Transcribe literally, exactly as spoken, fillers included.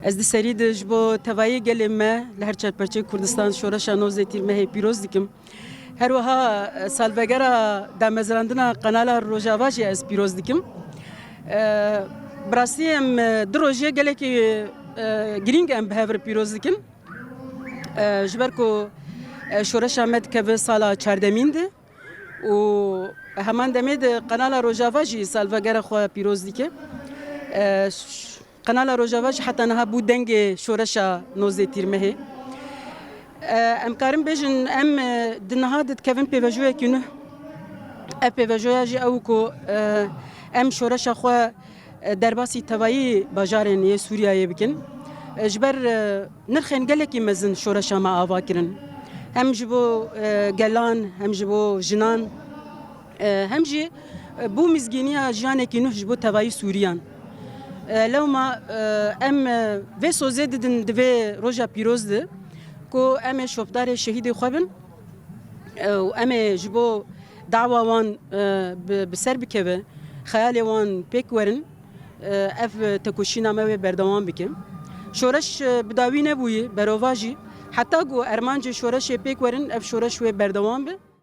Ez di serî de ji bo tevayê gelê me li her çar perçeyê Kurdistan şoreşa nozdeh Tîrmehê pîroz dikim. Her wiha, e, salvegera damezrandina Kanala Rojava jî ez pîroz dikim. E, bi rastî em, e, du rojê gelekî, e, girîng em bi hev re pîroz dikin. E, ji ber ku, e, şoreşa me dikeve sala çardemîn de û heman demê de Kanala Rojava jî salvegera xwe pîroz dike. E, ş-, Kanala Rojava jî heta niha bû dengê şoreşa nozdeh Tîrmehê. E, em karin bêjin, em, e, di niha de dikevin pêvejoyekî nû. Ev pêvejoya jî ew ku, e, em şoreşa xwe, e, derbasî tevayî bajarên yê Sûriyeyê bikin. E, ji ber, e, nirxên gelekî mezin şoreşa me ava kirin. Hem ji bo, e, gelan, hem ji bo jinan, e, hem jî, e, bû mizgîniya jiyanekî nû ji bo tevayî Sûriyan. E, lewma, e, em, e, vê sozê didin di vê roja pîroz de ku em ê şopdarê şehîdê xwe bin, e, û em ê ji bo dawa wan, e, bi, bi ser bikeve, xeyalê wan pêk werin, e, ev tekoşîna me wê berdewam bike. Şoreş, e, bi dawî nebûye, berova jî. Heta ku armancê şoreşê pêk werin, ev şoreş wê berdewam be.